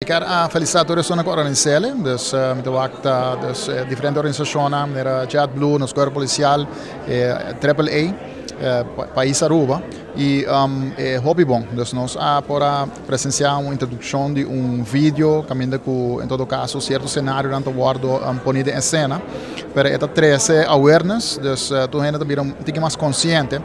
Kier a felicita tur esnan cu a organisa, dus mi ta wak ta dus diferente organisacionnan manera JetBlue, nos Cuerpo Policial, Triple A, Pais Aruba y e hopi bon. Dus nos a por a presencia un introduccion di un video caminda cu en todo caso cierto scenarionan ta wordo poni den escena, pero e ta trece awareness, dus tur hende ta bira un tiki mas consciente.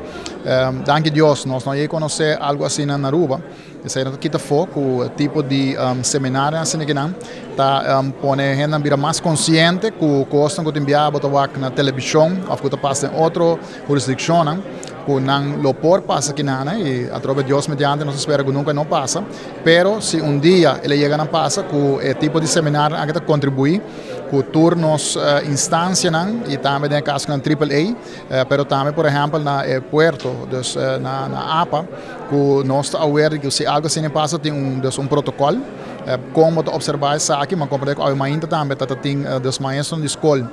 Danki Dios nos no a yega conoce algo asina na Aruba. Esei no ta kita afó ku tipo di seminarionan asina kinan ta pone hendenan bira mas konsiente ku kosnan ku tin biaha bo ta wak na telebishon òf ku ta pasa den otro hurisdikshonnan ku nan lo por pasa kinan i atrobe Dios mediante nos ta spera ku nunka no pasa pero si un dia el a yega na pasa ku e tipo di seminarionan aki ta kontribuí ku tur nos instansianan i tambe den e kaso kinan Triple A pero tambe por ehèmpel na e puerto dus na apa. Ku nos ta aware di ku si algu asina pasa tin un dus un protokòl kon bo ta opservá esaki, ma komprendé ku awe mainta tambe ta ta tin dus maestronan di skol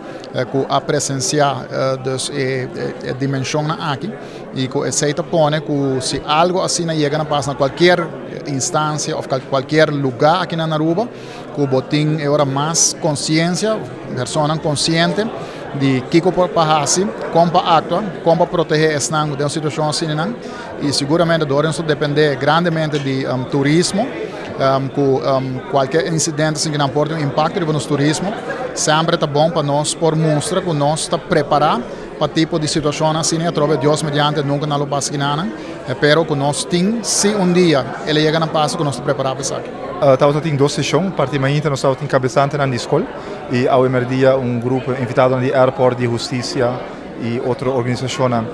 ku a presensiá dus e e dimenshonnan aki i ku esei ta pone ku si algu asina yega na pasa na kualkier instansia òf kualkier lugá aki na Aruba ku bo tin e ora mas konsiensia, personanan konsiente di kiko por pa hasi, kon pa aktua, kon pa protehé esnan ku den un situashon asina. I siguramente dor nos ta dependé grandemente di turismo, ku kualke insidente asin ku nan por tin un impakto riba nos turismo, semper ta bon pa nos por mustra ku nos ta prepará pa tipo di situashonnan asina i atrobe Dios mediante nunka nan lo pasa kinanan, pero ku nos tin si un dia el a yega na pasa ku nos ta prepará pa esaki. Tabata tin dos seshon, parti mainta nos tabata tin kabesantenan di skol i awe merdia un grupo invitadonan di airport, di hustisia i otro organisashonnan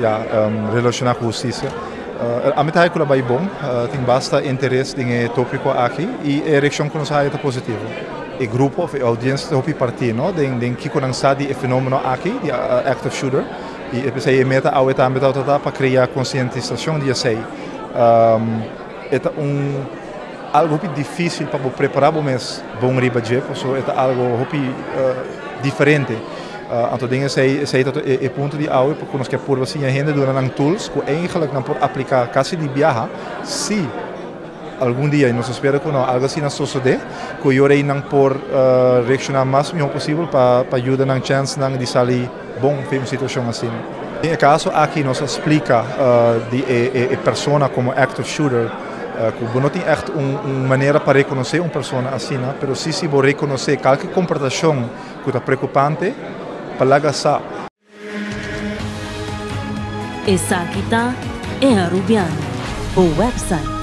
ya relashoná ku hustisia. Ami ta haya ku lo bai bon, tin basta interes den e topiko aki i e reakshon ku nos a haya ta positivo. E grupo òf e oudiensia ta hopi partí no den den kiko nan sa di e fenómeno aki di active shooter i e p'esei e meta awe tambe tabata ta pa krea konsientisashon di esei. E ta un algu hopi difísil pa bo prepará bo mes bon riba dje pasobra e ta algu hopi diferente. Anto den esei esei ta e punto di awe ku nos ke purba siña hende duna nan tools ku eigenlik nan por apliká kasi di biaha si algun dia, i nos ta spera ku no, algu asina sosodé ku e ora ei nan por reakshoná mas mihó posibel pa pa yuda nan chènsnan di sali bon for un situashon asina. Den e kaso aki nos a splika di e e persona komo active shooter ku bo no tin ègt un un manera pa rekonosé un persona asina, pero si si bo rekonosé kalke komportashon ku ta preokupante pa laga sa. Esaki ta E Arubiano, bo website.